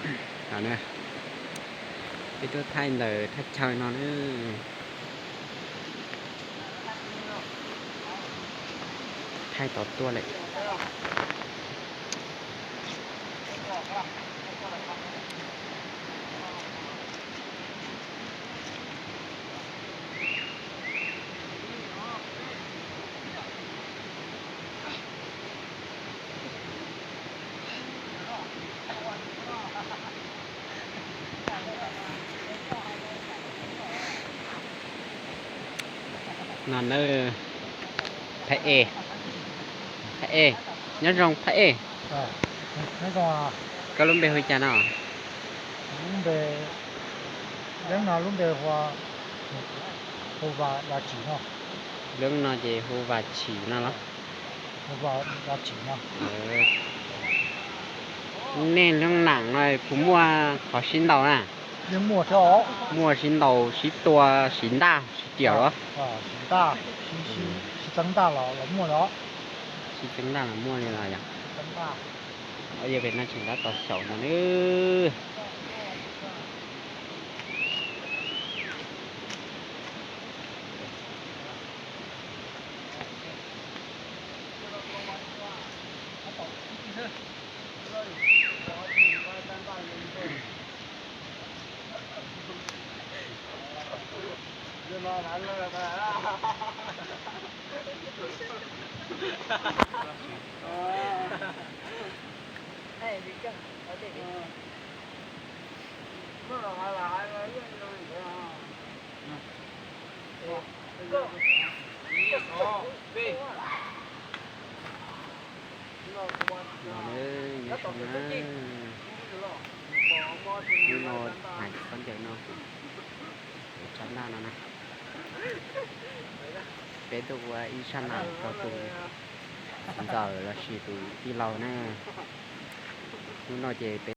No na, peb tuaj thaij ntawm thaj chaw no na. Thaij tau tuaj lawm. No na, Phaib Ej, Phaib Ej, nyob zoo Phaib Ej. Koj lub npe hu li cas no? Lub npe, leeb no lub npe hu, hu Vaj, Vaj Tsim no. Leeb no ces hu Vaj Tsim no los? Hu Vaj, Vaj Tsim no. Nej leej nam no puas muaj qhov sib ntaus na? Yeej muaj thiab os. Muaj sib ntaus, sib tua, siv ntaj, siv riam los? Siv ntaj, siv, siv txeeb ntaj los, los muaj os. Siv txeeb ntaj los muaj li los yog? Siv txeeb ntaj. Yog pem no tseem tab tom xyaum no na. No na, nyob zoo na, hnub no hais txog ncaws no, tsab ntaj no na, peb tuaj ua ib sab ntaj rau tus ntxawm lossis tus tij laug na. Hnub no ces peb